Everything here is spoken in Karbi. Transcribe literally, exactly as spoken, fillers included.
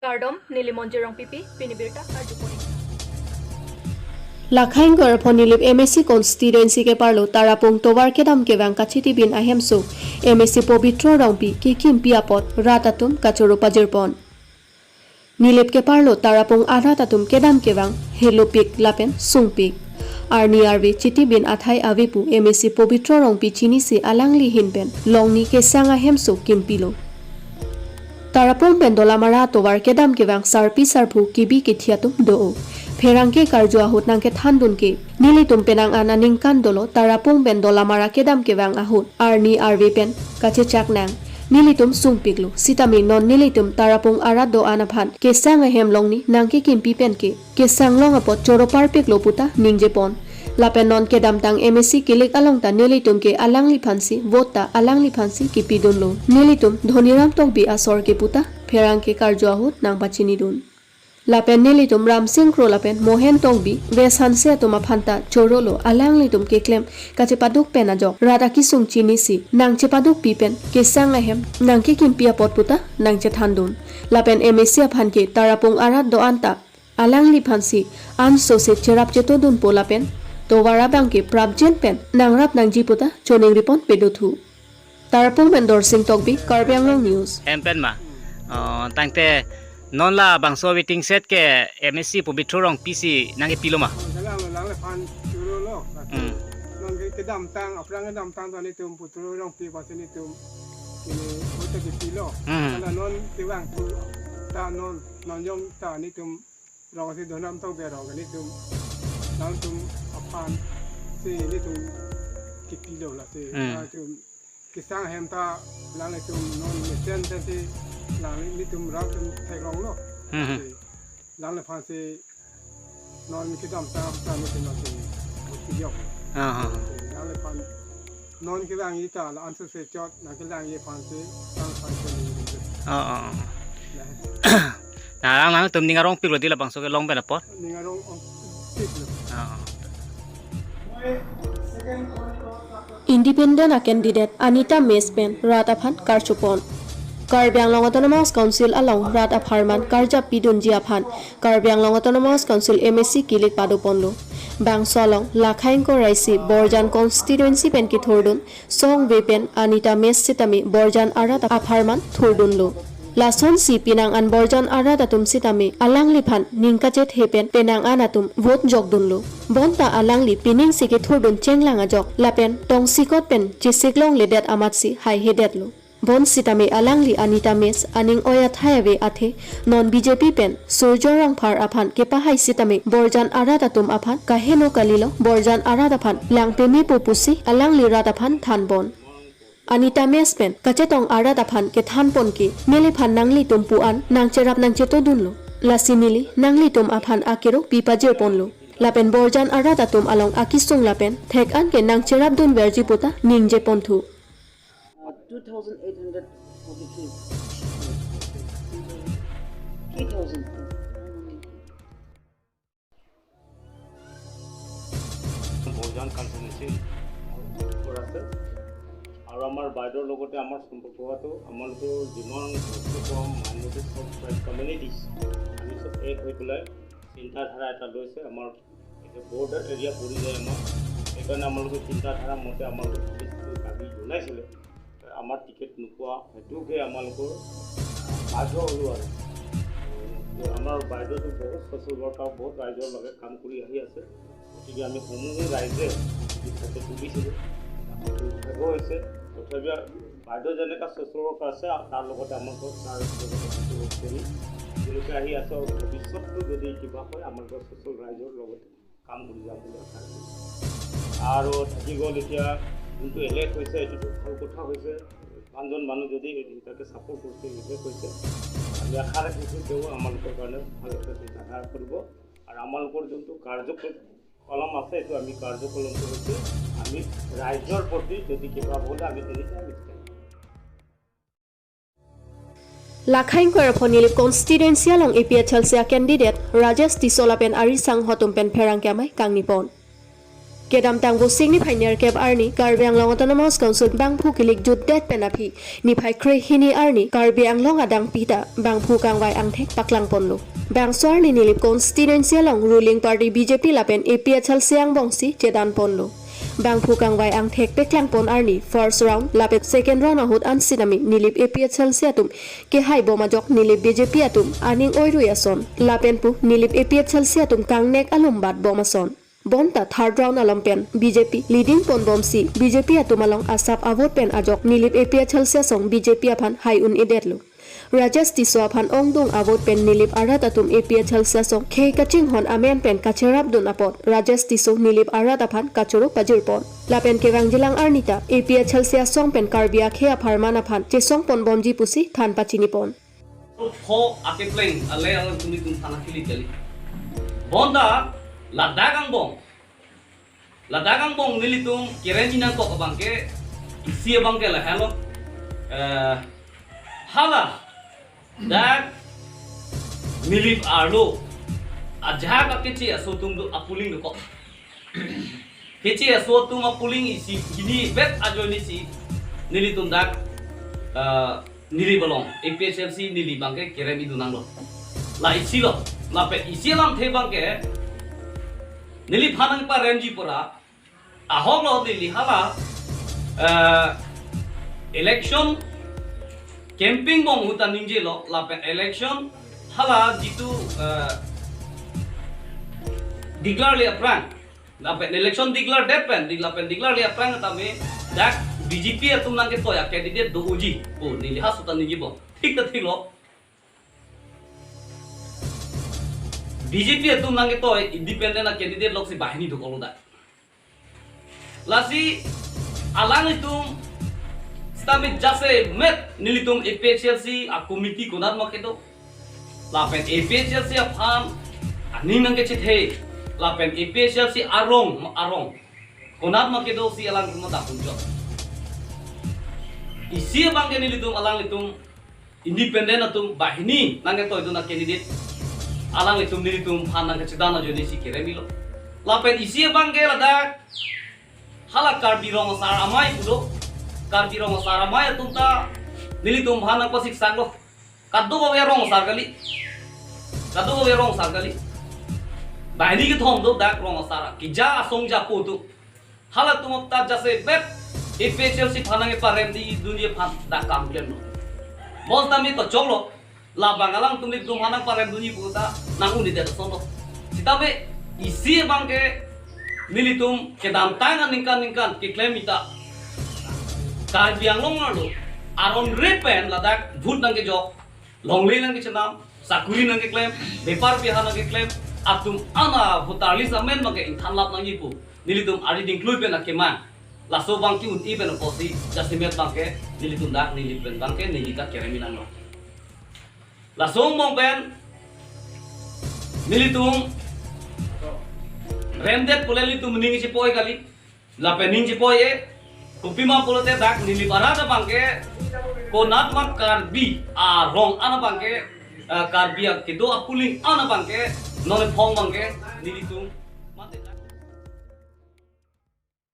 Kardom, neli Monjir Rongpipi, pini birta arjupon. Lakhaing Korapho Nilip M A C constituency keparlo Tarapung tovar kedam kevang kachitibin ahemso M A C Pobitro Rongpi kekimpi apot rat atum kachoro pajirpon. Nilip keparlo Tarapung arat atum kedam kevang helopik lapen sungpik. Arni arve chitibin athai avepu M A C Pobitro Rongpi chinisi alangli ahin pen longni kesang ahemso kimpilo. Tarapung pen Dolamara tovar kedam kevang sarpi sarpo kebi kethe atum do-o. Pherangke karju ahut nangkethandun ke, nelitum penang an aningkan dolo Tarapung pen Dolamara kedam kevang ahut arni arve pen kachechak nang. Nelitum sungpiklo, sitame non nelitum Tarapung arat do-an aphan kesang ahem longni nangkekimpi pen ke kesang long apot choro parpiklo puta ningjepon. Lapen non kedamtang M A C kilik along ta nelitum ke alangliphansi vote ta alangliphansi kipidunlo. Nelitum Dhoniram Tokbi asor ke puta pherangke karju ahut nangpachinidun. Lapen nelitum Ramsing Kro lapen Mohen Tokbi, West Hanse atum aphan ta chorolo, alanglitum keklem kachepaduk pen ajok rat akesung chinisi nangchepadukpi pen kesang ahem nangkekimpi apot puta nangchethandun. Lapen M A C aphan ke Tarapung arat do-an ta alangliphansi ansose cherap chetodunpo lapen tovar abang ke prapjin pen nangrap nangji puta choningripon pedothu. Tarapung pen Dorsing Tokbi, Karbi Anglong News. Hem pen ma. Oh, tangte non labangso waiting shed ke M A C Pobitro Rongpi si nangkepilo ma? Oh, jalan lo, lang le pan choro lo. Hmm. Nang ke kedamtang, aphrang kedamtang ta nelitum Pobitro Rongpi pasi nelitum kini vote kepilo. Hmm. Hala non kevang tu ta non, non jong ta nelitum rong si Dhoniram Tokbi arong ke nelitum, nangtum aphansi nelitum kepilo lasi. Hmm. Nangtum kesang ahem ta lang nelitum non mesen ta si lang nelitum rat atum theklonglo. Hmm. Si lang le aphansi non kedamtang ta nelitum nangtum bukti yok. Ah, ah, ah. Si lang le aphan non kevang ita la ansose chot nangkelangji aphansi, lang aphansi nelitum. Ah, ah, ah. Nah. Nah, lang nangtum ning arongpiklo di labangso kelong pen apot? Ning arongpiklo. Ah. Independent a candidate Anita Mech pen rat aphan karchupon. Karbi Anglong Autonomous Council along rat apharman karjap pidunji aphan Karbi Anglong Autonomous Council M A C kilik padoponlo. Bangso along Lakhaing Koraisi Borjan constituency pen kethurdun songve pen Anita Mech sitame Borjan arat apharman thurdunlo. Lasonsi penang an Borjan arat atum sitame alangliphan ning kachethe pen penang an atum vote jokdunlo. Bonta alangli piningsi kethurdun chenglang ajok lapen tongsekot pen chesiklongledet amatsi haihedetlo. Bonsitame alangli Anita Mech aning oi athai ave athe non B J P pen Surjya Rongphar aphan kepahai sitame Borjan arat atum aphan kaheno kalilo, Borjan arat aphan lang pemepo pusi alangli rat aphan thanpon. Anita Mech pen kachetong arat aphan kethanpon ke neliphan nanglitum pu-an nangcherap nangchetodunlo. Lasi neli nanglitum aphan akero pipajirponlo. Lapen Borjan arat atum along akesung lapen thek-an ke nangcherapdunverji puta ningjeponthu. Two thousand eight hundred forty-three. Three thousand. Borjan constituency আছে। আৰু আমাৰ বাইদেউৰ লগতে আমাৰ সম্পৰ্ক হোৱাটো, আমালোকৰ যিমান কম মাইনৰিটি চব ট্ৰাইব কমিউনিটিজ, আমি চব এক হৈ পেলাই চিন্তাধাৰা এটা লৈছে। আমাৰ এতিয়া বৰ্ডাৰ এৰিয়া পৰি যায় আমাৰ, সেইকাৰণে আমালোকৰ চিন্তাধাৰা মতে আমালোকে পুলিচটো দাবী জনাইছিলে। আমাৰ টিকেট নোপোৱা হেতুকে আমালোকৰ বাধ্য হ'লোঁ আৰু। আমাৰ বাইদেউটো বহুত ছ'চিয়েল ৱৰ্কাৰ, বহুত ৰাইজৰ লগে কাম কৰি আহি আছে। গতিকে আমি সমূহ ৰাইজে দুখ হৈছে, তথাপিও বাইদেউ যেনেকা ছ'চিয়েল ৱৰ্কাৰ আছে, তাৰ লগতে আমালোকৰ তাৰ লগতে ছ'চিয়েল ৱৰ্ক কৰি তেওঁলোকে আহি আছে। আৰু ভৱিষ্যতটো যদি কিবা হয়, আমালোকৰ ছ'চিয়েল ৰাইজৰ লগতে কাম কৰি যাম বুলি আশা ৰাখিছোঁ। আৰু থাকি গ'ল এতিয়া যোনটো ইলেক্ট হৈছে, এইটোতো ভাল কথা হৈছে। ইমানজন মানুহ যদি তাকে ছাপোৰ্ট কৰিছে, ইলেক্ট হৈছে, আমি আশা ৰাখিছোঁ তেওঁ আমালোকৰ কাৰণে ভাল এটা চিন্তাধাৰা কৰিব। আৰু আমালোকৰ যোনটো কাৰ্যকলাপ আছে, এইটো আমি কাৰ্যকলাপ কৰিছোঁ। আমি ৰাইজৰ প্ৰতি যদি কিবা হ'লে আমি তেনেকৈ আমি থাকিম। Lakhaing Korapho Nilip constituency along A P H L C a candidate Rajesh Tisso lapen ari sangho atum pen pherangke amei kangnipon. Kedamtang Vosik niphai nerkep arni Karbi Anglong Autonomous Council bangphu kilik jutdet pen aphi niphai krehini arni Karbi Anglong adang pita bangphu kangvai angthek paklangponlo. Bangso arni Nilip constituency along ruling party B J P lapen A P H L C angbongsi chedanponlo. Bangphu kangvai angthek paklangpon arni first round lapen second round ahut ansi nami Nilip A P H L C atum kehai bom ajok Nilip B J P atum aning oirui ason lapen pu Nilip A P H L C atum kangnek alum bat bom ason. Bonta third round along pen B J P leading ponbomsi B J P atum along asap avote pen ajok Nilip A P H L C asong B J P aphan hai un-edetlo. Rajesh Tisso aphan ongdung avote pen Nilip arat atum A P H L C asong khei kachinghon amen pen kacherapdun apot Rajesh Tisso Nilip arat aphan kachoro pajirpon. Lapen kevangjilang arnita A P H L C asong pen Karbi akhei apharman aphan chesongponbomji pusi than pachinipon. Pho akepleng ale alam tumi tum thana kili kali. Bonta ladak angbong. Ladak angbong nelitum kerem inang kok abangke isi abangke lahelo. Eh, hala dak Nilip arlo ajahak akeche aso atum do a-polling dokok. Keche aso atum a-polling isi hini bet ajoinesi nelitum dak, eh, Nilip along A P H L C Nilip abangke kerem idun nanglo. La isi lo, lapen isi alamthe abangke Nilip aphan nangparemji pura ahok lo Nilip hala, eh, election campaign bom ahut ta ningjelo lapen election hala jitu, eh, declare le aphrang lapen election declare det pen, di lapen declare le aphrang tame dak B J P atum nangketoi a-candidate do-oji pu Nilip ha sutan ningje bom. Thik ta thiklo. B J P atum nangketoi independent a-candidate loksi banghini dokoklo dak. Lasi alanglitum stamit jasemet nelitum A P H L C a-committee konat ma kedo. Lapen A P H L C aphan aning nangkechethe. Lapen A P H L C arong, arong konat ma kedo si alanglitum ta punjok. Isi abangke nelitum alanglitum independent atum banghini nangketoidun a-candidate alanglitum nelitum aphan nangkachedan ajoinesi kerem ilo. Lapen isi abangke ladak hala Karbi Rong Asar Amei pulo. Karbi Rong Asar Amei atum ta nelitum aphan nangpasiksaklo. Kadokave rong asar kali. Kadokave rong asar kali. Banghini kethom do dak rong asar. Keja asong japo do. Halatum apta jasemet A P H L C aphan nangkeparemdedunji aphan dak kam klemlo. Bonsitame to choklo. Labang alangtum nelitum aphan nangparemdunji pu ta nang-un-edet asonlo. Sitame isi abangke nelitum kedamtang aningkan ningkan keklem ita Karbi Anglong arlo aron re pen ladak vote nangkejok, longle nangkechenam, sakuri nangkeklem, bepar biha nangkeklem, atum ana voter list amen abangke ingthanlap nangji pu nelitum ari dingklui pen akemang. Laso abang ke-un-e pen apotsi jasemet abangke nelitum dak Nilip pen abangke Nilip ta kerem inanglo. Laso angbong pen nelitum remdet pule nelitum ning chepoi kali. Lapen ning chepoi-e. Kopima pulote dak Nilip arat abangke konat ma Karbi arong an abangke, eh, Karbi akedo a-polling an abangke non ephong abangke nelitum